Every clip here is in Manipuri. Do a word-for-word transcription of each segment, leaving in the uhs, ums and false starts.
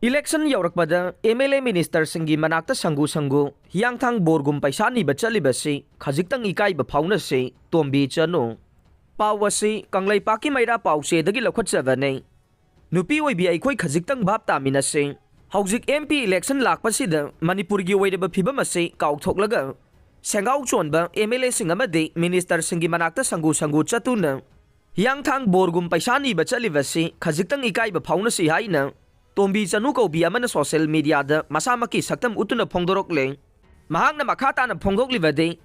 ꯏꯂꯦꯛꯁꯟ ꯌꯧꯔꯛꯄꯗ ꯑꯦꯝ ꯑꯦꯜ ꯑꯦ ꯃꯤꯅꯤꯁꯇꯔꯁꯤꯡꯒꯤ ꯃꯅꯥꯛꯇ ꯁꯪꯒꯨ ꯁꯪꯒꯨ ꯍꯤꯌꯥꯡꯊꯥꯡ ꯕꯣꯔꯒꯨꯝ ꯄꯩꯁꯥ ꯅꯤꯕ ꯆꯠꯂꯤꯕꯁꯤ ꯈꯖꯤꯛꯇꯪ ꯏꯀꯥꯏꯕ ꯐꯥꯎꯅꯁꯤ, ꯇꯣꯝꯕꯤ ꯆꯅꯨ꯫ ꯄꯥꯎ ꯑꯁꯤ ꯀꯪꯂꯩꯄꯥꯛꯀꯤ ꯃꯩꯔꯥ ꯄꯥꯎꯆꯦꯗꯒꯤ ꯂꯧꯈꯠꯆꯕꯅꯤ꯫ ꯅꯨꯄꯤ ꯑꯣꯏꯕꯤ ꯑꯩꯈꯣꯏ ꯈꯖꯤꯛꯇꯪ ꯚꯥꯞ ꯇꯥꯃꯤꯟꯅꯁꯤ꯫ ꯍꯧꯖꯤꯛ ꯑꯦꯝ ꯄꯤ ꯏꯂꯦꯛꯁꯟ ꯂꯥꯛꯄꯁꯤꯗ ꯃꯅꯤꯄꯨꯔꯒꯤ ꯑꯣꯏꯔꯤꯕ ꯐꯤꯕꯝ ꯑꯁꯤ ꯀꯥꯎꯊꯣꯛꯂꯒ ꯁꯦꯡꯒꯥꯎ ꯆꯣꯟꯕ ꯑꯦꯝ ꯑꯦꯜ ꯑꯦꯁꯤꯡ ꯑꯃꯗꯤ ꯃꯤꯅꯤꯁꯇꯔꯁꯤꯡꯒꯤ ꯃꯅꯥꯛꯇ ꯁꯪꯒꯨ ꯁꯪꯒꯨ ꯆꯠꯇꯨꯅ ꯍꯤꯌꯥꯡꯊꯥꯡ ꯕꯣꯔꯒꯨꯝ ꯄꯩꯁꯥ ꯅꯤꯕ ꯆꯠꯂꯤꯕꯁꯤ ꯈꯖꯤꯛꯇꯪ ꯏꯀꯥꯏꯕ ꯐꯥꯎꯅꯁꯤ ꯍꯥꯏꯅ ꯇꯣꯝꯕꯤ ꯆꯅꯨ ꯀꯧꯕꯤ ꯑꯃꯅ ꯁꯣꯁꯤꯌꯦꯜ ꯃꯤꯗꯤꯌꯥꯗ ꯃꯁꯥꯃꯛꯀꯤ ꯁꯛꯇꯝ ꯎꯠꯇꯨꯅ ꯐꯣꯡꯗꯣꯔꯛꯂꯦ꯫ ꯃꯍꯥꯛꯅ ꯃꯈꯥ ꯇꯥꯅ ꯐꯣꯡꯗꯣꯛꯂꯤꯕꯗꯤ,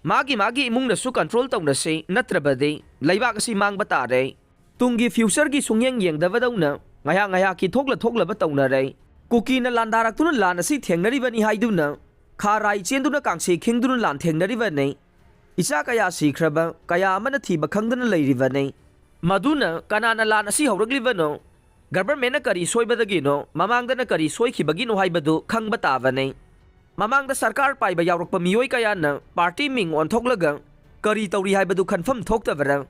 ꯃꯥꯒꯤ ꯃꯥꯒꯤ ꯏꯃꯨꯡꯅꯁꯨ ꯀꯟꯇ꯭ꯔꯣꯜ ꯇꯧꯅꯁꯤ, ꯅꯠꯇ꯭ꯔꯕꯗꯤ ꯂꯩꯕꯥꯛ ꯑꯁꯤ ꯃꯥꯡꯕ ꯇꯥꯔꯦ꯫ ꯇꯨꯡꯒꯤ ꯐ꯭ꯌꯨꯆꯔꯒꯤ ꯁꯨꯡꯌꯦꯡ ꯌꯦꯡꯗꯕꯗꯧꯅ ꯉꯥꯏꯍꯥꯛ ꯉꯥꯏꯍꯥꯛꯀꯤ ꯊꯣꯛꯂ ꯊꯣꯛꯂꯕ ꯇꯧꯅꯔꯦ꯫ ꯀꯨꯀꯤꯅ ꯂꯥꯟꯗꯥꯔꯛꯇꯨꯅ ꯂꯥꯟ ꯑꯁꯤ ꯊꯦꯡꯅꯔꯤꯕꯅꯤ ꯍꯥꯏꯗꯨꯅ ꯈꯥ ꯔꯥꯏ ꯆꯦꯟꯗꯨꯅ ꯀꯥꯡꯁꯤ ꯈꯤꯡꯗꯨꯅ ꯂꯥꯟ ꯊꯦꯡꯅꯔꯤꯕꯅꯤ꯫ ꯏꯆꯥ ꯀꯌꯥ ꯁꯤꯈ꯭ꯔꯕ, ꯀꯌꯥ ꯑꯃꯅ ꯊꯤꯕ ꯈꯪꯗꯅ ꯂꯩꯔꯤꯕꯅꯤ꯫ ꯃꯗꯨꯅ ꯀꯅꯥꯅ ꯂꯥꯟ ꯑꯁꯤ ꯍꯧꯔꯛꯂꯤꯕꯅꯣ? ꯒꯚꯔꯟꯃꯦꯟꯠꯅ ꯀꯔꯤ ꯁꯣꯏꯕꯗꯒꯤꯅꯣ? ꯃꯃꯥꯡꯗꯅ ꯀꯔꯤ ꯁꯣꯏꯈꯤꯕꯒꯤꯅꯣ ꯍꯥꯏꯕꯗꯨ ꯈꯪꯕ ꯇꯥꯕꯅꯤ꯫ ꯃꯃꯥꯡꯗ ꯁꯔꯀꯥꯔ ꯄꯥꯏꯕ ꯌꯥꯎꯔꯛꯄ ꯃꯤꯑꯣꯏ ꯀꯌꯥꯅ ꯄꯥꯔꯇꯤ ꯃꯤꯡ ꯑꯣꯟꯊꯣꯛꯂꯒ ꯀꯔꯤ ꯇꯧꯔꯤ ꯍꯥꯏꯕꯗꯨ ꯈꯟꯐꯝ ꯊꯣꯛꯇꯕꯔꯥ?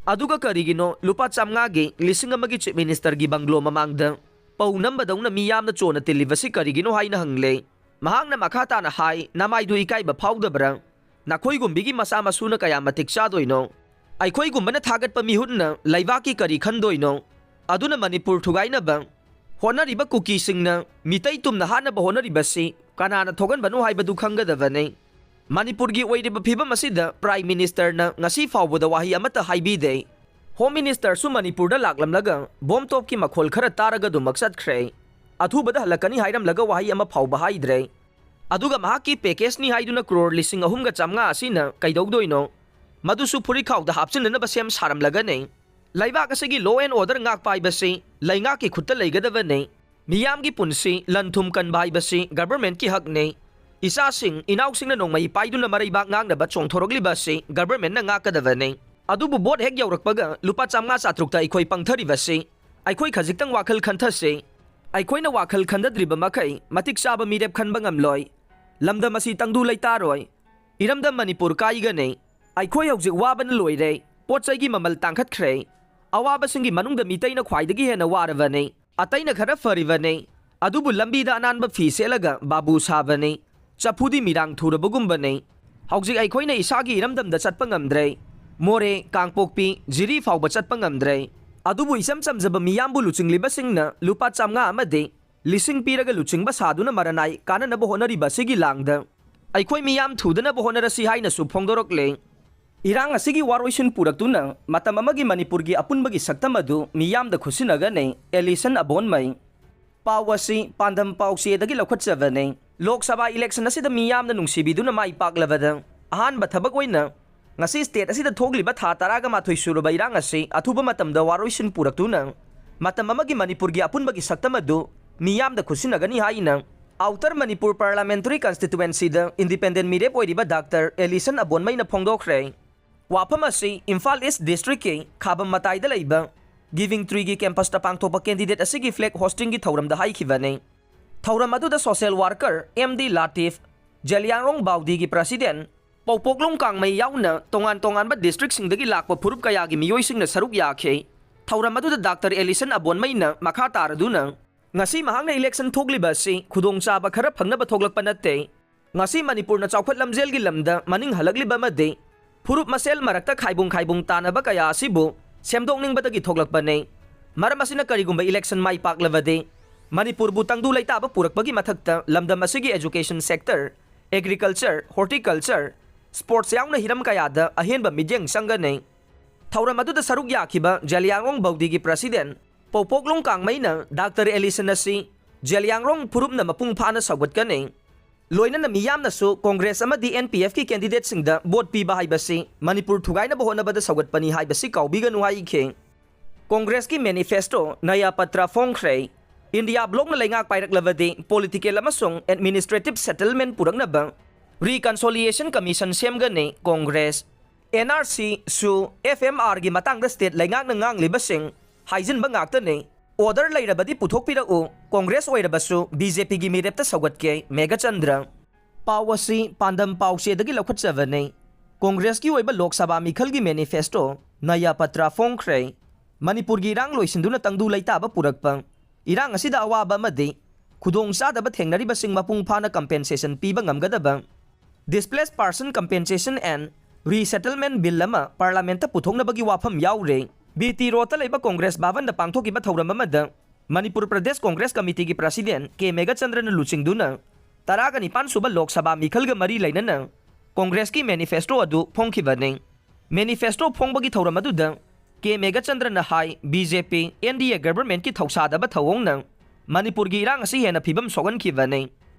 ꯑꯗꯨꯒ ꯀꯔꯤꯒꯤꯅꯣ ꯂꯨꯄꯥ ꯆꯥꯝꯃꯉꯥꯒꯤ, ꯂꯤꯁꯤꯡ ꯑꯃꯒꯤ ꯆꯤꯐ ꯃꯤꯅꯤꯁꯇꯔꯒꯤ ꯕꯪꯒ꯭ꯂꯣ ꯃꯃꯥꯡꯗ ꯄꯧ ꯅꯝꯕꯗꯧꯅ ꯃꯤ ꯌꯥꯝꯅ ꯆꯣꯟꯅ ꯇꯤꯜꯂꯤꯕꯁꯤ ꯀꯔꯤꯒꯤꯅꯣ ꯍꯥꯏꯅ ꯍꯪꯂꯦ꯫ ꯃꯍꯥꯛꯅ ꯃꯈꯥ ꯇꯥꯅ ꯍꯥꯏ, "ꯅꯃꯥꯏꯗꯨ ꯏꯀꯥꯏꯕ ꯐꯥꯎꯗꯕ꯭ꯔꯥ? ꯅꯈꯣꯏꯒꯨꯝꯕꯤꯒꯤ ꯃꯆꯥ ꯃꯁꯨꯅ ꯀꯌꯥ ꯃꯇꯤꯛ ꯆꯥꯗꯣꯏꯅꯣ? ꯑꯩꯈꯣꯏꯒꯨꯝꯕꯅ ꯊꯥꯒꯠꯄ ꯃꯤꯍꯨꯠꯅ ꯂꯩꯕꯥꯛꯀꯤ ꯀꯔꯤ ꯈꯟꯗꯣꯏꯅꯣ? ꯑꯗꯨꯅ ꯃꯅꯤꯄꯨꯔ ꯊꯨꯒꯥꯏꯅꯕ ꯍꯣꯠꯅꯔꯤꯕ ꯀꯨꯀꯤꯁꯤꯡꯅ ꯃꯤꯇꯩ ꯇꯨꯝꯅ ꯍꯥꯠꯅꯕ ꯍꯣꯠꯅꯔꯤꯕꯁꯤ ꯀꯅꯥꯅ ꯊꯣꯛꯍꯟꯕꯅꯣ ꯍꯥꯏꯕꯗꯨ ꯈꯪꯒꯗꯕꯅꯤ꯫ ꯃꯅꯤꯄꯨꯔꯒꯤ ꯑꯣꯏꯔꯤꯕ ꯐꯤꯕꯝ ꯑꯁꯤꯗ ꯄ꯭ꯔꯥꯏꯝ ꯃꯤꯅꯤꯁꯇꯔꯅ ꯉꯁꯤ ꯐꯥꯎꯕꯗ ꯋꯥꯍꯩ ꯑꯃꯠꯇ ꯍꯥꯏꯕꯤꯗꯦ꯫ ꯍꯣꯝ ꯃꯤꯅꯤꯁꯇꯔꯁꯨ ꯃꯅꯤꯄꯨꯔꯗ ꯂꯥꯛꯂꯝꯂꯒ ꯕꯣꯝ ꯇꯣꯞꯀꯤ ꯃꯈꯣꯜ ꯈꯔ ꯇꯥꯔꯒ ꯑꯗꯨꯃꯛ ꯆꯠꯈ꯭ꯔꯦ꯫ ꯑꯊꯨꯕꯗ ꯍꯜꯂꯛꯀꯅꯤ ꯍꯥꯏꯔꯝꯂꯒ ꯋꯥꯍꯩ ꯑꯃ ꯐꯥꯎꯕ ꯍꯥꯏꯗ꯭ꯔꯦ꯫ ꯑꯗꯨꯒ ꯃꯍꯥꯛꯀꯤ ꯄꯦꯀꯦꯖꯅꯤ ꯍꯥꯏꯗꯨꯅ ꯀ꯭ꯔꯣꯔ ꯂꯤꯁꯤꯡ ꯑꯍꯨꯝꯒ ꯆꯥꯝꯃꯉꯥ ꯑꯁꯤꯅ ꯀꯩꯗꯧꯗꯣꯏꯅꯣ? ꯃꯗꯨꯁꯨ ꯐꯨꯔꯤꯠꯈꯥꯎꯗ ꯍꯥꯞꯆꯤꯟꯅꯅꯕ ꯁꯦꯝ ꯁꯥꯔꯝꯂꯒꯅꯤ꯫ ꯂꯩꯕꯥꯛ ꯑꯁꯤꯒꯤ law and order ꯉꯥꯛꯄ ꯍꯥꯏꯕꯁꯤ ꯂꯩꯉꯥꯛꯀꯤ ꯈꯨꯠꯇ ꯂꯩꯒꯗꯕꯅꯤ꯫ ꯃꯤꯌꯥꯝꯒꯤ ꯄꯨꯟꯁꯤ ꯂꯟ ꯊꯨꯝ ꯀꯟꯕ ꯍꯥꯏꯕꯁꯤ ꯒꯚꯔꯟꯃꯦꯟꯠꯀꯤ ꯍꯛꯅꯤ꯫ ꯏꯆꯥꯁꯤꯡ ꯏꯅꯥꯎꯁꯤꯡꯅ ꯅꯣꯡꯃꯩ ꯄꯥꯏꯗꯨꯅ ꯃꯔꯩꯕꯥꯛ ꯉꯥꯡꯅꯕ ꯆꯣꯡꯊꯣꯔꯛꯂꯤꯕ ꯑꯁꯤ ꯒꯚꯔꯟꯃꯦꯟꯠꯅ ꯉꯥꯛꯀꯗꯕꯅꯤ꯫ ꯑꯗꯨꯕꯨ ꯚꯣꯠ ꯍꯦꯛ ꯌꯧꯔꯛꯄꯒ ꯂꯨꯄꯥ ꯆꯥꯝꯃꯉꯥ ꯆꯥꯇ꯭ꯔꯨꯛꯇ ꯑꯩꯈꯣꯏ ꯄꯪꯊꯔꯤꯕꯁꯤ, ꯑꯩꯈꯣꯏ ꯈꯖꯤꯛꯇꯪ ꯋꯥꯈꯜ ꯈꯟꯊꯁꯤ꯫ ꯑꯩꯈꯣꯏꯅ ꯋꯥꯈꯜ ꯈꯟꯊꯗ꯭ꯔꯤꯕ ꯃꯈꯩ ꯃꯇꯤꯛ ꯆꯥꯕ ꯃꯤꯔꯦꯞ ꯈꯟꯕ ꯉꯝꯂꯣꯏ꯫ ꯂꯝꯗꯝ ꯑꯁꯤ ꯇꯪꯗꯨ ꯂꯩꯇꯥꯔꯣꯏ꯫ ꯏꯔꯝꯗꯝ ꯃꯅꯤꯄꯨꯔ ꯀꯥꯏꯒꯅꯤ꯫ ꯑꯩꯈꯣꯏ ꯍꯧꯖꯤꯛ ꯋꯥꯕꯅ ꯂꯣꯏꯔꯦ꯫ ꯄꯣꯠ ꯆꯩꯒꯤ ꯃꯃꯜ ꯇꯥꯡꯈꯠꯈ꯭ꯔꯦ꯫ ꯑꯋꯥꯕꯁꯤꯡꯒꯤ ꯃꯅꯨꯡꯗ ꯃꯤꯇꯩꯅ ꯈ꯭ꯋꯥꯏꯗꯒꯤ ꯍꯦꯟꯅ ꯋꯥꯔꯕꯅꯤ꯫ ꯑꯇꯩꯅ ꯈꯔ ꯐꯔꯤꯕꯅꯤ꯫ ꯑꯗꯨꯕꯨ ꯂꯝꯕꯤꯗ ꯑꯅꯥꯟꯕ ꯐꯤ ꯁꯦꯠꯂꯒ ꯕꯥꯕꯨ ꯁꯥꯕꯅꯤ꯫ ꯆꯐꯨꯗꯤ ꯃꯤꯔꯥꯡ ꯊꯨꯔꯕꯒꯨꯝꯕꯅꯤ꯫ ꯍꯧꯖꯤꯛ ꯑꯩꯈꯣꯏꯅ ꯏꯁꯥꯒꯤ ꯏꯔꯝꯗꯝꯗ ꯆꯠꯄ ꯉꯝꯗ꯭ꯔꯦ꯫ ꯃꯣꯔꯦ, ꯀꯥꯡꯄꯣꯛꯄꯤ, ꯖꯤꯔꯤ ꯐꯥꯎꯕ ꯆꯠꯄ ꯉꯝꯗ꯭ꯔꯦ꯫ ꯑꯗꯨꯕꯨ ꯏꯆꯝ ꯆꯝꯖꯕ ꯃꯤꯌꯥꯝꯕꯨ ꯂꯨꯆꯤꯡꯂꯤꯕꯁꯤꯡꯅ ꯂꯨꯄꯥ ꯆꯥꯝꯃꯉꯥ ꯑꯃꯗꯤ ꯂꯤꯁꯤꯡ ꯄꯤꯔꯒ ꯂꯨꯆꯤꯡꯕ ꯁꯥꯗꯨꯅ ꯃꯔꯅꯥꯏ ꯀꯥꯅꯅꯕ ꯍꯣꯠꯅꯔꯤꯕ ꯑꯁꯤꯒꯤ ꯂꯥꯡꯗ ꯑꯩꯈꯣꯏ ꯃꯤꯌꯥꯝ ꯊꯨꯗꯅꯕ ꯍꯣꯠꯅꯔꯁꯤ ꯍꯥꯏꯅꯁꯨ ꯐꯣꯡꯗꯣꯔꯛꯂꯦ꯫ ꯏꯔꯥꯡ ꯑꯁꯤꯒꯤ ꯋꯥꯔꯣꯏꯁꯤꯟ ꯄꯨꯔꯛꯇꯨꯅ ꯃꯇꯝ ꯑꯃꯒꯤ ꯃꯅꯤꯄꯨꯔꯒꯤ ꯑꯄꯨꯟꯕꯒꯤ ꯁꯛꯇꯝ ꯑꯗꯨ ꯃꯤꯌꯥꯝꯗ ꯈꯨꯠꯁꯤꯟꯅꯒꯅꯤ, ꯑꯦꯂꯤꯁꯟ ꯑꯕꯣꯟꯃꯩ꯫ ꯄꯥꯎ ꯑꯁꯤ ꯄꯥꯟꯗꯝ ꯄꯥꯎꯆꯦꯗꯒꯤ ꯂꯧꯈꯠꯆꯕꯅꯤ꯫ ꯂꯣꯛ ꯁꯚꯥ ꯏꯂꯦꯛꯁꯟ ꯑꯁꯤꯗ ꯃꯤꯌꯥꯝꯅ ꯅꯨꯡꯁꯤꯕꯤꯗꯨꯅ ꯃꯥꯏ ꯄꯥꯛꯂꯕꯗ ꯑꯍꯥꯟꯕ ꯊꯕꯛ ꯑꯣꯏꯅ ꯉꯁꯤ ꯁ꯭ꯇꯦꯠ ꯑꯁꯤꯗ ꯊꯣꯛꯂꯤꯕ ꯊꯥ ꯇꯔꯥꯒ ꯃꯥꯊꯣꯏ ꯁꯨꯔꯕ ꯏꯔꯥꯡ ꯑꯁꯤ ꯑꯊꯨꯕ ꯃꯇꯝꯗ ꯋꯥꯔꯣꯏꯁꯤꯟ ꯄꯨꯔꯛꯇꯨꯅ ꯃꯇꯝ ꯑꯃꯒꯤ ꯃꯅꯤꯄꯨꯔꯒꯤ ꯑꯄꯨꯟꯕꯒꯤ ꯁꯛꯇꯝ ꯑꯗꯨ ꯃꯤꯌꯥꯝꯗ ꯈꯨꯠꯁꯤꯟꯅꯒꯅꯤ ꯍꯥꯏꯅ Outer Manipur Parliamentary Constituencyꯗ independent ꯃꯤꯔꯦꯞ ꯑꯣꯏꯔꯤꯕ ꯗꯥꯛꯇꯔ ꯑꯦꯂꯤꯁꯟ ꯑꯕꯣꯟꯃꯩꯅ ꯐꯣꯡꯗꯣꯛꯈ꯭ꯔꯦ꯫ ꯋꯥꯐꯝ ꯑꯁꯤ ꯏꯝꯐꯥꯜ ꯏꯁ ꯗꯤꯁꯇ꯭ꯔꯤꯛꯀꯤ ꯈꯥꯕꯝ ꯃꯇꯥꯏꯗ ꯂꯩꯕ ꯒꯤꯚꯤꯡ ꯇ꯭ꯔꯤꯒꯤ ꯀꯦꯝꯄꯁꯇ ꯄꯥꯡꯊꯣꯛꯄ ꯀꯦꯟꯗꯤꯗꯦꯠ ꯑꯁꯤꯒꯤ ꯐ꯭ꯂꯦꯛ ꯍꯣꯁꯇꯤꯡꯒꯤ ꯊꯧꯔꯝꯗ ꯍꯥꯏꯈꯤꯕꯅꯤ꯫ ꯊꯧꯔꯝ ꯑꯗꯨꯗ social worker M D Latif, Jeliangrong ꯕꯥꯎꯗꯤꯒꯤ ꯄ꯭ꯔꯁꯤꯗꯦꯟ ꯄꯧꯄꯣꯛꯂꯨꯡ ꯀꯥꯡꯃꯩ ꯌꯥꯎꯅ ꯇꯣꯉꯥꯟ ꯇꯣꯉꯥꯟꯕ ꯗꯤꯁꯇ꯭ꯔꯤꯛꯁꯤꯡꯗꯒꯤ ꯂꯥꯛꯄ ꯐꯨꯔꯨꯞ ꯀꯌꯥꯒꯤ ꯃꯤꯑꯣꯏꯁꯤꯡꯅ ꯁꯔꯨꯛ ꯌꯥꯈꯤ꯫ ꯊꯧꯔꯝ ꯑꯗꯨꯗ ꯗꯥꯛꯇꯔ ꯑꯦꯂꯤꯁꯟ ꯑꯕꯣꯟꯃꯩꯅ ꯃꯈꯥ ꯇꯥꯔꯗꯨꯅ, ꯉꯁꯤ ꯃꯍꯥꯛꯅ ꯏꯂꯦꯛꯁꯟ ꯊꯣꯛꯂꯤꯕ ꯑꯁꯤ ꯈꯨꯗꯣꯡꯆꯥꯕ ꯈꯔ ꯐꯪꯅꯕ ꯊꯣꯛꯂꯛꯄ ꯅꯠꯇꯦ꯫ ꯉꯁꯤ ꯃꯅꯤꯄꯨꯔꯅ ꯆꯥꯎꯈꯠ ꯂꯝꯖꯦꯜꯒꯤ ꯂꯝꯗ ꯃꯅꯤꯡ ꯍꯜꯂꯛꯂꯤꯕ ꯑꯃꯗꯤ ꯐꯨꯔꯨꯞ ꯃꯁꯦꯜ ꯃꯔꯛꯇ ꯈꯥꯏꯕꯨꯡ ꯈꯥꯏꯕꯨꯡ ꯇꯥꯅꯕ ꯀꯌꯥ ꯑꯁꯤꯕꯨ ꯁꯦꯝꯗꯣꯛꯅꯤꯡꯕꯗꯒꯤ ꯊꯣꯛꯂꯛꯄꯅꯤ꯫ ꯃꯔꯝ ꯑꯁꯤꯅ ꯀꯔꯤꯒꯨꯝꯕ ꯏꯂꯦꯛꯁꯟ ꯃꯥꯏ ꯄꯥꯛꯂꯕꯗꯤ ꯃꯅꯤꯄꯨꯔꯕꯨ ꯇꯪꯗꯨ ꯂꯩꯇꯥꯕ ꯄꯨꯔꯛꯄꯒꯤ ꯃꯊꯛꯇ ꯂꯝꯗꯝ ꯑꯁꯤꯒꯤ education sector, agriculture, horticulture, sports ꯌꯥꯎꯅ ꯍꯤꯔꯝ ꯀꯌꯥꯗ ꯑꯍꯦꯟꯕ ꯃꯤꯠꯌꯦꯡ ꯆꯪꯒꯅꯤ꯫ ꯊꯧꯔꯝ ꯑꯗꯨꯗ ꯁꯔꯨꯛ ꯌꯥꯈꯤꯕ ꯖꯦꯂꯤꯌꯥꯡꯔꯣꯡ ꯕꯧꯗꯤꯒꯤ ꯄ꯭ꯔꯁꯤꯗꯦꯟ ꯄꯧꯄꯣꯛꯂꯣꯡ ꯀꯥꯡꯃꯩꯅ ꯗꯥꯛꯇꯔ ꯑꯦꯂꯤꯁꯟ ꯑꯁꯤ ꯖꯦꯂꯤꯌꯥꯡꯔꯣꯡ ꯐꯨꯔꯨꯞꯅ ꯃꯄꯨꯡ ꯐꯥꯅ ꯁꯧꯒꯠꯀꯅꯤ꯫ ꯂꯣꯏꯅꯅ ꯃꯤꯌꯥꯝꯅꯁꯨ ꯀꯣꯡꯒ꯭ꯔꯦꯁ ꯑꯃꯗꯤ ꯑꯦꯟ ꯄꯤ ꯑꯦꯐꯀꯤ ꯀꯦꯟꯗꯤꯗꯦꯠꯁꯤꯡꯗ ꯚꯣꯠ ꯄꯤꯕ ꯍꯥꯏꯕꯁꯤ ꯃꯅꯤꯄꯨꯔ ꯊꯨꯒꯥꯏꯅꯕ ꯍꯣꯠꯅꯕꯗ ꯁꯧꯒꯠꯄꯅꯤ ꯍꯥꯏꯕꯁꯤ ꯀꯥꯎꯕꯤꯒꯅꯨ ꯍꯥꯏꯈꯤ꯫ ꯀꯣꯡꯒ꯭ꯔꯦꯁꯀꯤ ꯃꯦꯅꯤꯐꯦꯁꯇꯣ ꯅꯌꯥ ꯄꯇ꯭ꯔ ꯐꯣꯡꯈ꯭ꯔꯦ꯫ ꯏꯟꯗꯤꯌꯥ ꯕ꯭ꯂꯣꯛꯅ ꯂꯩꯉꯥꯛ ꯄꯥꯏꯔꯛꯂꯕꯗꯤ ꯄꯣꯂꯤꯇꯤꯀꯦꯜ ꯑꯃꯁꯨꯡ ꯑꯦꯗꯃꯤꯅꯤꯁꯇ꯭ꯔꯦꯇꯤꯚ ꯁꯦꯇꯜꯃꯦꯟ ꯄꯨꯔꯛꯅꯕ ꯔꯤꯀꯟꯁꯣꯂꯤꯌꯦꯁꯟ ꯀꯃꯤꯁꯟ ꯁꯦꯝꯒꯅꯤ ꯀꯣꯡꯒ꯭ꯔꯦꯁ꯫ ꯑꯦꯟ ꯑꯥꯔ ꯁꯤꯁꯨ ꯑꯦꯐ ꯑꯦꯝ ꯑꯥꯔꯒꯤ ꯃꯇꯥꯡꯗ ꯁ꯭ꯇꯦꯠ ꯂꯩꯉꯥꯛꯅ ꯉꯥꯡꯂꯤꯕꯁꯤꯡ ꯍꯥꯏꯖꯤꯟꯕ ꯉꯥꯛꯇꯅꯤ꯫ ꯑꯣꯔꯗꯔ ꯂꯩꯔꯕꯗꯤ ꯄꯨꯊꯣꯛꯄꯤꯔꯛꯎ, ꯀꯣꯡꯒ꯭ꯔꯦꯁ ꯑꯣꯏꯔꯕꯁꯨ ꯕꯤ ꯖꯦ ꯄꯤꯒꯤ ꯃꯤꯔꯦꯞꯇ ꯁꯧꯒꯠꯀꯦ, ꯃꯦꯘꯆꯟꯗ꯭ꯔ꯫ ꯄꯥꯎ ꯑꯁꯤ ꯄꯥꯟꯗꯝ ꯄꯥꯎꯆꯦꯗꯒꯤ ꯂꯧꯈꯠꯆꯕꯅꯤ꯫ ꯀꯣꯡꯒ꯭ꯔꯦꯁꯀꯤ ꯑꯣꯏꯕ ꯂꯣꯛ ꯁꯚꯥ ꯃꯤꯈꯜꯒꯤ ꯃꯦꯅꯤꯐꯦꯁꯇꯣ ꯅꯌꯥ ꯄꯇ꯭ꯔ ꯐꯣꯡꯈ꯭ꯔꯦ꯫ ꯃꯅꯤꯄꯨꯔꯒꯤ ꯏꯔꯥꯡ ꯂꯣꯏꯁꯤꯟꯗꯨꯅ ꯇꯪꯗꯨ ꯂꯩꯇꯥꯕ ꯄꯨꯔꯛꯄ, ꯏꯔꯥꯡ ꯑꯁꯤꯗ ꯑꯋꯥꯕ ꯑꯃꯗꯤ ꯈꯨꯗꯣꯡꯆꯥꯗꯕ ꯊꯦꯡꯅꯔꯤꯕꯁꯤꯡ ꯃꯄꯨꯡ ꯐꯥꯅ compensation ꯄꯤꯕ ꯉꯝꯒꯗꯕ Displaced Person Compensation and Resettlement Bill ꯑꯃ Parliament ꯇ ꯄꯨꯊꯣꯛꯅꯕꯒꯤ ꯋꯥꯐꯝ ꯌꯥꯎꯔꯦ꯫ B T Road ꯇ ꯂꯩꯕ Congress ꯚꯕꯟꯗ ꯄꯥꯡꯊꯣꯛꯈꯤꯕ ꯊꯧꯔꯝ ꯑꯃꯗ ꯃꯅꯤꯄꯨꯔ ꯄ꯭ꯔꯗꯦꯁ Congress Committee ꯒꯤ President ꯀꯦ ꯃꯦꯘꯆꯟꯗ꯭ꯔꯅ ꯂꯨꯆꯤꯡꯗꯨꯅ ꯇꯔꯥꯒ ꯅꯤꯄꯥꯟ ꯁꯨꯕ ꯂꯣꯛ ꯁꯚꯥ ꯃꯤꯈꯜꯒ ꯃꯔꯤ ꯂꯩꯅꯅ Congress ꯀꯤ manifesto ꯑꯗꯨ ꯐꯣꯡꯈꯤꯕꯅꯤ꯫ Manifesto ꯐꯣꯡꯕꯒꯤ ꯊꯧꯔꯝ ꯑꯗꯨꯗ ꯀꯦ ꯃꯦꯘꯆꯟꯗ꯭ꯔꯅ ꯍꯥꯏ, B J P N D A government ꯀꯤ ꯊꯧꯁꯥꯗꯕ ꯊꯧꯑꯣꯡꯅ ꯃꯅꯤꯄꯨꯔꯒꯤ ꯏꯔꯥꯡ ꯑꯁꯤ ꯍꯦꯟꯅ ꯐꯤꯕꯝ ꯁꯣꯛꯍꯟꯈꯤꯕꯅꯤ꯫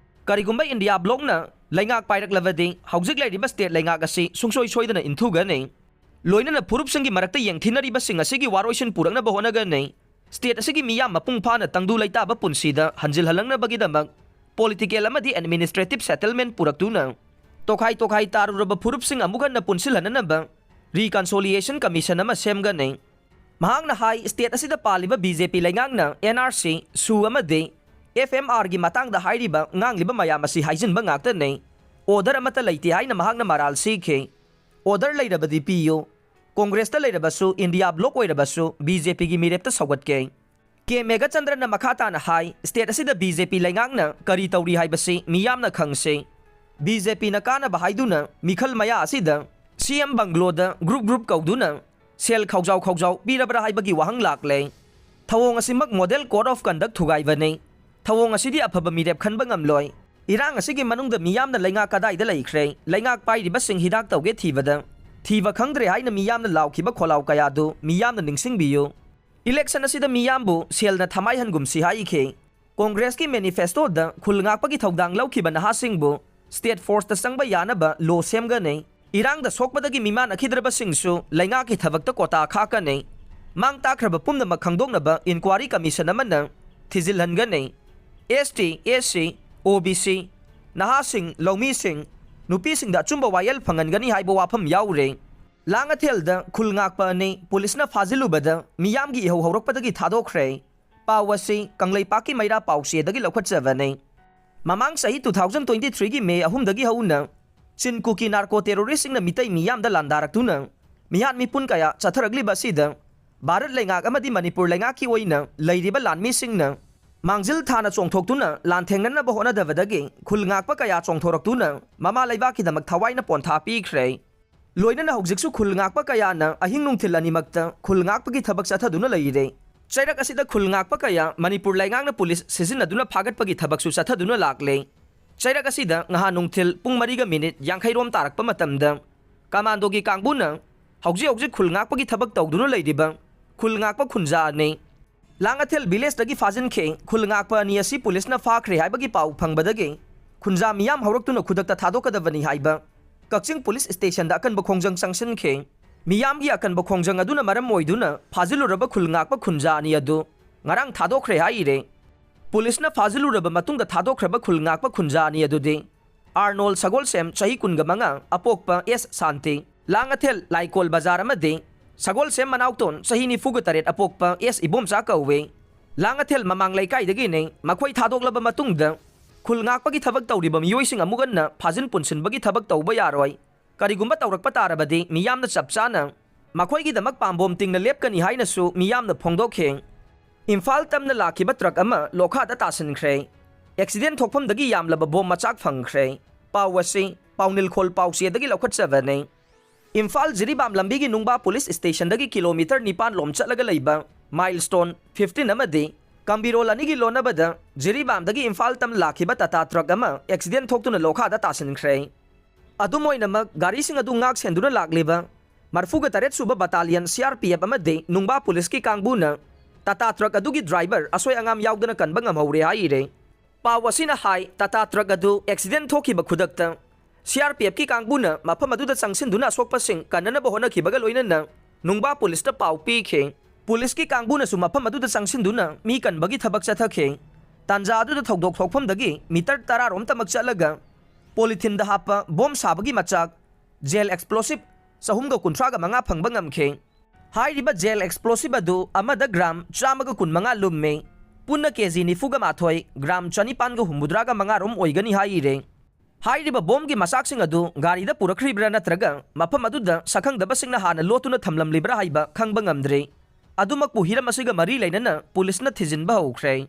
ꯀꯔꯤꯒꯨꯝꯕ India bloc ꯅ ꯂꯩꯉꯥꯛ ꯄꯥꯏꯔꯛꯂꯕꯗꯤ ꯍꯧꯖꯤꯛ ꯂꯩꯔꯤꯕ state ꯂꯩꯉꯥꯛ ꯑꯁꯤ ꯁꯨꯡꯁꯣꯏ ꯁꯣꯏꯗꯅ ꯏꯟꯊꯨꯒꯅꯤ꯫ ꯂꯣꯏꯅꯅ ꯐꯨꯔꯨꯞꯁꯤꯡꯒꯤ ꯃꯔꯛꯇ ꯌꯦꯡꯊꯤꯅꯔꯤꯕꯁꯤꯡ ꯑꯁꯤꯒꯤ ꯋꯥꯔꯣꯏꯁꯤꯟ ꯄꯨꯔꯛꯅꯕ ꯍꯣꯠꯅꯒꯅꯤ꯫ State ꯑꯁꯤꯒꯤ ꯃꯤꯌꯥꯝ ꯃꯄꯨꯡ ꯐꯥꯅ ꯇꯪꯗꯨ ꯂꯩꯇꯥꯕ ꯄꯨꯟꯁꯤꯗ ꯍꯟꯖꯤꯜꯍꯜꯂꯛꯅꯕꯒꯤꯗꯃꯛ political ꯑꯃꯗꯤ administrative settlement ꯄꯨꯔꯛꯇꯨꯅ ꯇꯣꯈꯥꯏ ꯇꯣꯈꯥꯏ ꯇꯥꯔꯨꯔꯕ ꯐꯨꯔꯨꯞꯁꯤꯡ ꯑꯃꯨꯛ ꯍꯟꯅ ꯄꯨꯟꯁꯤꯜꯍꯟꯅꯅꯕ Reconciliation Commission ꯑꯃ ꯁꯦꯝꯒꯅꯤ꯫ ꯃꯍꯥꯛꯅ ꯍꯥꯏ, state ꯑꯁꯤꯗ ꯄꯥꯜꯂꯤꯕ B J P ꯂꯩꯉꯥꯛꯅ N R C, SoO ꯑꯃꯗꯤ F M R ꯒꯤ ꯃꯇꯥꯡꯗ ꯍꯥꯏꯔꯤꯕ ꯉꯥꯡꯂꯤꯕ ꯃꯌꯥꯝ ꯑꯁꯤ ꯍꯥꯏꯖꯤꯟꯕ ꯉꯥꯛꯇꯅꯤ꯫ Order ꯑꯃꯠꯇ ꯂꯩꯇꯦ ꯍꯥꯏꯅ ꯃꯍꯥꯛꯅ ꯃꯔꯥꯜ ꯁꯤꯈꯤ꯫ Order ꯂꯩꯔꯕꯗꯤ ꯄꯤꯌꯨ꯫ Congress ꯇ ꯂꯩꯔꯕꯁꯨ, India bloc ꯑꯣꯏꯔꯕꯁꯨ B J P ꯒꯤ ꯃꯤꯔꯦꯞꯇ ꯁꯧꯒꯠꯀꯦ꯫ ꯀꯦ ꯃꯦꯘꯆꯟꯗ꯭ꯔꯅ ꯃꯈꯥ ꯇꯥꯅ ꯍꯥꯏ, state ꯑꯁꯤꯗ B J P ꯂꯩꯉꯥꯛꯅ ꯀꯔꯤ ꯇꯧꯔꯤ ꯍꯥꯏꯕꯁꯤ ꯃꯤꯌꯥꯝꯅ ꯈꯪꯁꯤ꯫ B J P ꯅ ꯀꯥꯟꯅꯕ ꯍꯥꯏꯗꯨꯅ ꯃꯤꯈꯜ ꯃꯌꯥ ꯑꯁꯤꯗ C M bungalow ꯗ group group ꯀꯧꯗꯨꯅ ꯁꯦꯜ ꯈꯧꯖꯥꯎ ꯈꯧꯖꯥꯎ ꯄꯤꯔꯕ꯭ꯔꯥ ꯍꯥꯏꯕꯒꯤ ꯋꯥꯍꯪ ꯂꯥꯛꯂꯦ꯫ ꯊꯧꯑꯣꯡ ꯑꯁꯤꯃꯛ model code of conduct ꯊꯨꯒꯥꯏꯕꯅꯤ꯫ ꯊꯧꯑꯣꯡ ꯑꯁꯤꯗꯤ ꯑꯐꯕ ꯃꯤꯔꯦꯞ ꯈꯟꯕ ꯉꯝꯂꯣꯏ꯫ ꯏꯔꯥꯡ ꯑꯁꯤꯒꯤ ꯃꯅꯨꯡꯗ ꯃꯤꯌꯥꯝꯅ ꯂꯩꯉꯥꯛ ꯀꯗꯥꯏꯗ ꯂꯩꯈ꯭ꯔꯦ, ꯂꯩꯉꯥꯛ ꯄꯥꯏꯔꯤꯕꯁꯤꯡ ꯍꯤꯗꯥꯛ ꯇꯧꯒꯦ ꯊꯤꯕꯗ ꯊꯤꯕ ꯈꯪꯗ꯭ꯔꯦ ꯍꯥꯏꯅ ꯃꯤꯌꯥꯝꯅ ꯂꯥꯎꯈꯤꯕ ꯈꯣꯜꯂꯥꯎ ꯀꯌꯥꯗꯨ ꯃꯤꯌꯥꯝꯅ ꯅꯤꯡꯁꯤꯡꯕꯤꯌꯨ꯫ Election ꯑꯁꯤꯗ ꯃꯤꯌꯥꯝꯕꯨ ꯁꯦꯜꯅ ꯊꯃꯥꯏꯍꯟꯒꯨꯝꯁꯤ ꯍꯥꯏꯈꯤ꯫ Congress ꯀꯤ manifesto ꯗ ꯈꯨꯜ ꯉꯥꯛꯄꯒꯤ ꯊꯧꯗꯥꯡ ꯂꯧꯈꯤꯕ ꯅꯍꯥꯁꯤꯡꯕꯨ state force ꯇ ꯆꯪꯕ ꯌꯥꯅꯕ law ꯁꯦꯝꯒꯅꯤ꯫ ꯏꯔꯥꯡꯗ ꯁꯣꯛꯄꯗꯒꯤ ꯃꯤꯃꯥꯟꯅꯈꯤꯗ꯭ꯔꯕꯁꯤꯡꯁꯨ ꯂꯩꯉꯥꯛꯀꯤ ꯊꯕꯛꯇ quota ꯈꯥꯛꯀꯅꯤ꯫ ꯃꯥꯡ ꯇꯥꯛꯈ꯭ꯔꯕ ꯄꯨꯝꯅꯃꯛ ꯈꯪꯗꯣꯛꯅꯕ inquiry commission ꯑꯃꯅ ꯊꯤꯖꯤꯜꯍꯟꯒꯅꯤ꯫ S T, S C, O B C, ꯅꯍꯥꯁꯤꯡ, ꯂꯧꯃꯤꯁꯤꯡ, ꯅꯨꯄꯤꯁꯤꯡꯗ ꯑꯆꯨꯝꯕ ꯋꯥꯌꯦꯜ ꯐꯪꯍꯟꯒꯅꯤ ꯍꯥꯏꯕ ꯋꯥꯐꯝ ꯌꯥꯎꯔꯦ꯫ ꯂꯥꯡꯉꯊꯦꯜꯗ ꯈꯨꯜ ꯉꯥꯛꯄ ꯑꯅꯤ ꯄꯨꯂꯤꯁꯅ ꯐꯥꯖꯤꯜꯂꯨꯕꯗ ꯃꯤꯌꯥꯝꯒꯤ ꯏꯍꯧ ꯍꯧꯔꯛꯄꯗꯒꯤ ꯊꯥꯗꯣꯛꯈ꯭ꯔꯦ꯫ ꯄꯥꯎ ꯑꯁꯤ ꯀꯪꯂꯩꯄꯥꯛꯀꯤ ꯃꯩꯔꯥ ꯄꯥꯎꯆꯦꯗꯒꯤ ꯂꯧꯈꯠꯆꯕꯅꯤ꯫ ꯃꯃꯥꯡ ꯆꯍꯤ two thousand twenty three ꯒꯤ May ꯑꯍꯨꯝꯗꯒꯤ ꯍꯧꯅ ꯆꯤꯟ ꯀꯨꯀꯤ narco terrorist ꯁꯤꯡꯅ ꯃꯤꯇꯩ ꯃꯤꯌꯥꯝꯗ ꯂꯥꯟꯗꯥꯔꯛꯇꯨꯅ ꯃꯤꯍꯥꯠ ꯃꯤꯄꯨꯟ ꯀꯌꯥ ꯆꯠꯊꯔꯛꯂꯤꯕ ꯑꯁꯤꯗ ꯚꯥꯔꯠ ꯂꯩꯉꯥꯛ ꯑꯃꯗꯤ ꯃꯅꯤꯄꯨꯔ ꯂꯩꯉꯥꯛꯀꯤ ꯑꯣꯏꯅ ꯂꯩꯔꯤꯕ ꯂꯥꯟꯃꯤꯁꯤꯡꯅ ꯃꯥꯡꯖꯤꯜ ꯊꯥꯅ ꯆꯣꯡꯊꯣꯛꯇꯨꯅ ꯂꯥꯟꯊꯦꯡꯅꯅꯕ ꯍꯣꯠꯅꯗꯕꯗꯒꯤ ꯈꯨꯜ ꯉꯥꯛꯄ ꯀꯌꯥ ꯆꯣꯡꯊꯣꯔꯛꯇꯨꯅ ꯃꯃꯥ ꯂꯩꯕꯥꯛꯀꯤꯗꯃꯛ ꯊꯋꯥꯏꯅ ꯄꯣꯟꯊꯥ ꯄꯤꯈ꯭ꯔꯦ꯫ ꯂꯣꯏꯅꯅ ꯍꯧꯖꯤꯛꯁꯨ ꯈꯨꯜ ꯉꯥꯛꯄ ꯀꯌꯥꯅ ꯑꯍꯤꯡ ꯅꯨꯡꯊꯤꯜ ꯑꯅꯤꯃꯛꯇ ꯈꯨꯜ ꯉꯥꯛꯄꯒꯤ ꯊꯕꯛ ꯆꯠꯊꯗꯨꯅ ꯂꯩꯔꯦ꯫ ꯆꯩꯔꯛ ꯑꯁꯤꯗ ꯈꯨꯜ ꯉꯥꯛꯄ ꯀꯌꯥ ꯃꯅꯤꯄꯨꯔ ꯂꯩꯉꯥꯛꯅ ꯄꯨꯂꯤꯁ ꯁꯤꯖꯤꯟꯅꯗꯨꯅ ꯐꯥꯒꯠꯄꯒꯤ ꯊꯕꯛꯁꯨ ꯆꯠꯊꯗꯨꯅ ꯂꯥꯛꯂꯦ꯫ ꯆꯩꯔꯛ ꯑꯁꯤꯗ ꯉꯍꯥꯟ ꯅꯨꯡꯊꯤꯜ ꯄꯨꯡ ꯃꯔꯤꯒ ꯃꯤꯅꯤꯠ ꯌꯥꯡꯈꯩ ꯔꯣꯝ ꯇꯥꯔꯛꯄ ꯃꯇꯝꯗ ꯀꯃꯥꯟꯗꯣꯒꯤ ꯀꯥꯡꯕꯨꯅ ꯍꯧꯖꯤꯛ ꯍꯧꯖꯤꯛ ꯈꯨꯜ ꯉꯥꯛꯄꯒꯤ ꯊꯕꯛ ꯇꯧꯗꯨꯅ ꯂꯩꯔꯤꯕ ꯈꯨꯜ ꯉꯥꯛꯄ ꯈꯨꯟꯖꯥ ꯑꯅꯤ ꯂꯥꯡꯉꯊꯦꯜ ꯚꯤꯂꯦꯖꯇꯒꯤ ꯐꯥꯖꯤꯟꯈꯤ꯫ ꯈꯨꯜ ꯉꯥꯛꯄ ꯑꯅꯤ ꯑꯁꯤ ꯄꯨꯂꯤꯁꯅ ꯐꯥꯈ꯭ꯔꯦ ꯍꯥꯏꯕꯒꯤ ꯄꯥꯎ ꯐꯪꯕꯗꯒꯤ ꯈꯨꯟꯖꯥ ꯃꯤꯌꯥꯝ ꯍꯧꯔꯛꯇꯨꯅ ꯈꯨꯗꯛꯇ ꯊꯥꯗꯣꯛꯀꯗꯕꯅꯤ ꯍꯥꯏꯕ ꯀꯛꯆꯤꯡ ꯄꯨꯂꯤꯁ ꯁ꯭ꯇꯦꯁꯟꯗ ꯑꯀꯟꯕ ꯈꯣꯡꯖꯪ ꯆꯪꯁꯤꯟꯈꯤ꯫ ꯃꯤꯌꯥꯝꯒꯤ ꯑꯀꯟꯕ ꯈꯣꯡꯖꯪ ꯑꯗꯨꯅ ꯃꯔꯝ ꯑꯣꯏꯗꯨꯅ ꯐꯥꯖꯤꯜꯂꯨꯔꯕ ꯈꯨꯜ ꯉꯥꯛꯄ ꯈꯨꯟꯖꯥ ꯑꯅꯤ ꯑꯗꯨ ꯉꯔꯥꯡ ꯊꯥꯗꯣꯛꯈ꯭ꯔꯦ ꯍꯥꯏꯔꯦ꯫ ꯄꯨꯂꯤꯁꯅ ꯐꯥꯖꯤꯜꯂꯨꯔꯕ ꯃꯇꯨꯡꯗ ꯊꯥꯗꯣꯛꯈ꯭ꯔꯕ ꯈꯨꯜ ꯉꯥꯛꯄ ꯈꯨꯟꯖꯥ ꯑꯅꯤ ꯑꯗꯨꯗꯤ ꯑꯥꯔꯅꯣꯜ ꯁꯒꯣꯜꯁꯦꯝ, ꯆꯍꯤ ꯀꯨꯟꯒ ꯃꯉꯥ, ꯑꯄꯣꯛꯄ ꯑꯦꯁ ꯁꯥꯟꯇꯤ, ꯂꯥꯡꯉꯊꯦꯜ ꯂꯥꯏꯀꯣꯜ ꯕꯖꯥꯔ, ꯑꯃꯗꯤ ꯁꯒꯣꯜꯁꯦꯝ ꯃꯅꯥꯎꯇꯣꯟ, ꯆꯍꯤ ꯅꯤꯐꯨꯒ ꯇꯔꯦꯠ, ꯑꯄꯣꯛꯄ ꯑꯦꯁ ꯏꯕꯣꯝꯆꯥ ꯀꯧꯏ꯫ ꯂꯥꯡꯉꯊꯦꯜ ꯃꯃꯥꯡ ꯂꯩꯀꯥꯏꯗꯒꯤꯅꯤ꯫ ꯃꯈꯣꯏ ꯊꯥꯗꯣꯛꯂꯕ ꯃꯇꯨꯡꯗ ꯈꯨꯜ ꯉꯥꯛꯄꯒꯤ ꯊꯕꯛ ꯇꯧꯔꯤꯕ ꯃꯤꯑꯣꯏꯁꯤꯡ ꯑꯃꯨꯛ ꯍꯟꯅ ꯐꯥꯖꯤꯟ ꯄꯨꯟꯁꯤꯟꯕꯒꯤ ꯊꯕꯛ ꯇꯧꯕ ꯌꯥꯔꯣꯏ꯫ ꯀꯔꯤꯒꯨꯝꯕ ꯇꯧꯔꯛꯄ ꯇꯥꯔꯕꯗꯤ ꯃꯤꯌꯥꯝꯅ ꯆꯞ ꯆꯥꯅ ꯃꯈꯣꯏꯒꯤꯗꯃꯛ ꯄꯥꯝꯕꯣꯝ ꯇꯤꯡꯅ ꯂꯦꯞꯀꯅꯤ ꯍꯥꯏꯅꯁꯨ ꯃꯤꯌꯥꯝꯅ ꯐꯣꯡꯗꯣꯛꯈꯤ꯫ ꯏꯝꯐꯥꯜ ꯇꯝꯅ ꯂꯥꯛꯈꯤꯕ ꯇ꯭ꯔꯛ ꯑꯃ ꯂꯣꯈꯥꯗ ꯇꯥꯁꯤꯟꯈ꯭ꯔꯦ꯫ ꯑꯦꯛꯁꯤꯗꯦꯟ ꯊꯣꯛꯐꯝꯗꯒꯤ ꯌꯥꯝꯂꯕ ꯕꯣꯝ ꯃꯆꯥꯛ ꯐꯪꯈ꯭ꯔꯦ꯫ ꯄꯥꯎ ꯑꯁꯤ ꯄꯥꯎꯅꯤꯜꯈꯣꯜ ꯄꯥꯎꯆꯦꯗꯒꯤ ꯂꯧꯈꯠꯆꯕꯅꯤ꯫ ꯏꯝꯐꯥꯜ ꯖꯤꯔꯤꯕꯥꯝ ꯂꯝꯕꯤꯒꯤ ꯅꯨꯡꯕꯥ ꯄꯨꯂꯤꯁ ꯁ꯭ꯇꯦꯁꯟꯗꯒꯤ ꯀꯤꯂꯣꯃꯤꯇꯔ ꯅꯤꯄꯥꯟ ꯂꯣꯝ ꯆꯠꯂꯒ ꯂꯩꯕ ꯃꯥꯏꯜꯁ꯭ꯇꯣꯟ ꯐꯤꯐꯇꯤꯟ ꯑꯃꯗꯤ ꯀꯝꯕꯤꯔꯣꯜ ꯑꯅꯤꯒꯤ ꯂꯣꯟꯅꯕꯗ ꯖꯤꯔꯤꯕꯥꯝꯗꯒꯤ ꯏꯝꯐꯥꯜ ꯇꯝ ꯂꯥꯛꯈꯤꯕ ꯇꯥꯇꯥ ꯇ꯭ꯔꯛ ꯑꯃ ꯑꯦꯛꯁꯤꯗꯦꯟ ꯊꯣꯛꯇꯨꯅ ꯂꯣꯈꯥꯗ ꯇꯥꯁꯤꯟꯈ꯭ꯔꯦ꯫ ꯑꯗꯨꯝ ꯑꯣꯏꯅꯃꯛ, ꯒꯥꯔꯤꯁꯤꯡ ꯑꯗꯨ ꯉꯥꯛ ꯁꯦꯟꯗꯨꯅ ꯂꯥꯛꯂꯤꯕ ꯃꯔꯤꯐꯨꯒ ꯇꯔꯦꯠ ꯁꯨꯕ ꯕꯇꯥꯂꯤꯌꯟ ꯁꯤ ꯑꯥꯔ ꯄꯤ ꯑꯦꯐ ꯑꯃꯗꯤ ꯅꯨꯡꯕꯥ ꯄꯨꯂꯤꯁꯀꯤ ꯀꯥꯡꯕꯨꯅ ꯇꯥꯇꯥ ꯇ꯭ꯔꯛ ꯑꯗꯨꯒꯤ ꯗ꯭ꯔꯥꯏꯚꯔ ꯑꯁꯣꯏ ꯑꯉꯥꯝ ꯌꯥꯎꯗꯅ ꯀꯟꯕ ꯉꯝꯍꯧꯔꯦ ꯍꯥꯏꯔꯦ꯫ ꯄꯥꯎ ꯑꯁꯤꯅ ꯍꯥꯏ, ꯇꯥꯇꯥ ꯇ꯭ꯔꯛ ꯑꯗꯨ ꯑꯦꯛꯁꯤꯗꯦꯟ ꯊꯣꯛꯈꯤꯕ ꯈꯨꯗꯛꯇ ꯁꯤ ꯑꯥꯔ ꯄꯤ ꯑꯦꯐꯀꯤ ꯀꯥꯡꯕꯨꯅ ꯃꯐꯝ ꯑꯗꯨꯗ ꯆꯪꯁꯤꯟꯗꯨꯅ ꯑꯁꯣꯛꯄꯁꯤꯡ ꯀꯟꯅꯅꯕ ꯍꯣꯠꯅꯈꯤꯕꯒ ꯂꯣꯏꯅꯅ ꯅꯨꯡꯕꯥ ꯄꯨꯂꯤꯁꯇ ꯄꯥꯎ ꯄꯤꯈꯤ꯫ ꯄꯨꯂꯤꯁꯀꯤ ꯀꯥꯡꯕꯨꯅꯁꯨ ꯃꯐꯝ ꯑꯗꯨꯗ ꯆꯪꯁꯤꯟꯗꯨꯅ ꯃꯤ ꯀꯟꯕꯒꯤ ꯊꯕꯛ ꯆꯠꯊꯈꯤ꯫ ꯇꯥꯟꯖꯥ ꯑꯗꯨꯗ ꯊꯧꯗꯣꯛ ꯊꯣꯛꯐꯝꯗꯒꯤ ꯃꯤꯇꯔ ꯇꯔꯥ ꯔꯣꯝꯇꯃꯛ ꯆꯠꯂꯒ ꯄꯣꯂꯤꯊꯤꯟꯗ ꯍꯥꯞꯄ ꯕꯣꯝ ꯁꯥꯕꯒꯤ ꯃꯆꯥꯛ, ꯖꯦꯜ ꯑꯦꯛꯁꯄ꯭ꯂꯣꯁꯤꯞ ꯆꯍꯨꯝꯒ ꯀꯨꯟꯊ꯭ꯔꯥꯒ ꯃꯉꯥ ꯐꯪꯕ ꯉꯝꯈꯤ꯫ ꯍꯥꯏꯔꯤꯕ ꯖꯦꯜ ꯑꯦꯛꯁꯄ꯭ꯂꯣꯁꯤꯞ ꯑꯗꯨ ꯑꯃꯗ ꯒ꯭ꯔꯥꯝ ꯆꯥꯝꯃꯒ ꯀꯨꯟꯃꯉꯥ ꯂꯨꯝꯃꯤ꯫ ꯄꯨꯟꯅ ꯀꯦ ꯖꯤ ꯅꯤꯐꯨꯒ ꯃꯥꯊꯣꯏ, ꯒ꯭ꯔꯥꯝ ꯆꯅꯤꯄꯥꯟꯒ ꯍꯨꯝꯐꯨꯇꯔꯥꯒ ꯃꯉꯥ ꯔꯣꯝ ꯑꯣꯏꯒꯅꯤ ꯍꯥꯏꯔꯦ꯫ ꯍꯥꯏꯔꯤꯕ ꯕꯣꯝꯒꯤ ꯃꯆꯥꯛꯁꯤꯡ ꯑꯗꯨ ꯒꯥꯔꯤꯗ ꯄꯨꯔꯛꯈ꯭ꯔꯤꯕ꯭ꯔꯥ ꯅꯠꯇ꯭ꯔꯒ ꯃꯐꯝ ꯑꯗꯨꯗ ꯁꯛꯈꯪꯗꯕꯁꯤꯡꯅ ꯍꯥꯟꯅ ꯂꯣꯠꯇꯨꯅ ꯊꯝꯂꯝꯂꯤꯕ꯭ꯔꯥ ꯍꯥꯏꯕ ꯈꯪꯕ ꯉꯝꯗ꯭ꯔꯤ꯫ ꯑꯗꯨꯃꯛꯄꯨ ꯍꯤꯔꯝ ꯑꯁꯤꯒ ꯃꯔꯤ ꯂꯩꯅꯅ ꯄꯨꯂꯤꯁꯅ ꯊꯤꯖꯤꯟꯕ ꯍꯧꯈ꯭ꯔꯦ꯫